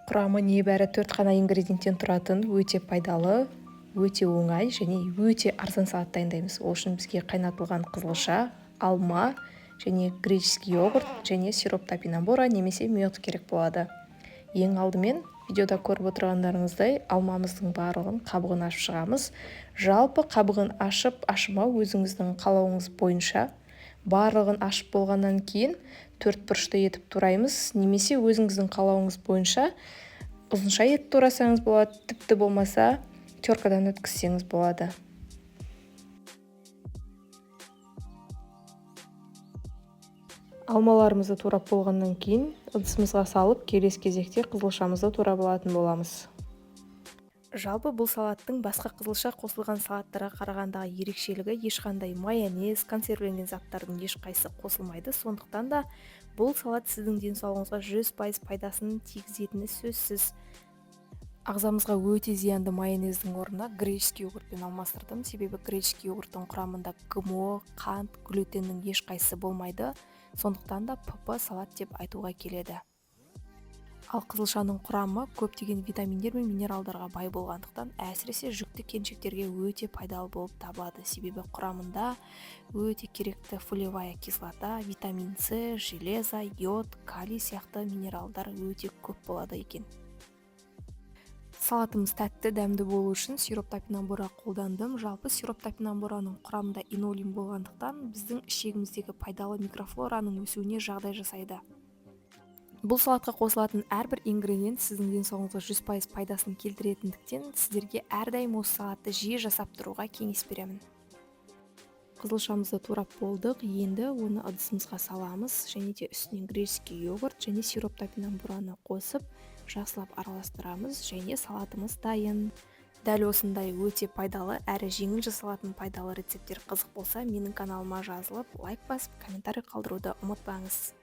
Құрамы небәрі 4 қана ингредиенттен тұратын өте пайдалы, өте оңай және өте арзан салат дайындаймыз. Ол үшін бізге қайнатылған қызылша, алма және греческий йогурт және сироп топинамбура немесе мед керек болады. Ең алдымен видеода көріп отырғандарыңыздай алмамыздың барлығын қабығын ашып шығамыз. Жалпы қабығын ашып, ашмау өзіңіздің қалауыңыз бойынша. Барлығын ашып болғаннан кейін төрт бұрышты етіп тураймыз, немесе өзіңіздің қалауыңыз бойынша ұзынша етіп турасаңыз болады, тіпті болмаса теркадан өткізсеңіз болады. Алмаларымызды турап болғаннан кейін ыдысымызға салып, келесі кезекте қызылшамызды турап алатын боламыз. Жалпы бұл салаттың басқа қызылша қосылған салаттарға қарағандағы ерекшелігі ешқандай майонез, консервіленген заттардың ешқайсысы қосылмайды. Сондықтан да бұл салат сіздің денсаулығыңызға 100% пайдасын тигізетіні сөзсіз. Ағзамызға өте зиянды майонездің орнына греческий йогуртпен алмастырдым. Себебі греческий йогурттың құрамында ГМО, қант, глютеннің ешқайсысы болмайды. Сондықтан да ПП салат деп айтуға келеді. Ал қызылшаның құрамы көптеген витаминдер мен минералдарға бай болғандықтан, әсіресе жүкті келіншектерге өте пайдалы болып табылады. Себебі құрамында өте керекті фолиевая кислота, витамин С, железо, йод, калий сияқты минералдар өте көп болады екен. Салатымыз тәтті, дәмді болу үшін сироп топинамбура қолдандым. Жалпы сироп топинамбураның құрамында инулин болғандықтан біздің ішегіміздегі пайдалы микрофлораның өсуіне жағдай жасайды. Бұл салатқа қосылатын әрбір ингредиент сіздің денсаулығыңызға 100% пайдасын келтіретіндіктен сіздерге әрдайым осы салатты жиі жасап тұруға кеңес беремін. Қызылшамызды турап болдық, енді оны ыдысымызға саламыз және де үстінен греческий йогурт және сироп топинамбураны қосып жақсылап араластырамыз және салатымыз дайын. Дәл осындай өте пайдалы әрі жеңіл жасалатын пайдалы рецепттер қызық болса, менің каналыма жазылып, лайк басып, комментарий қалдыруды ұмытпаңыз.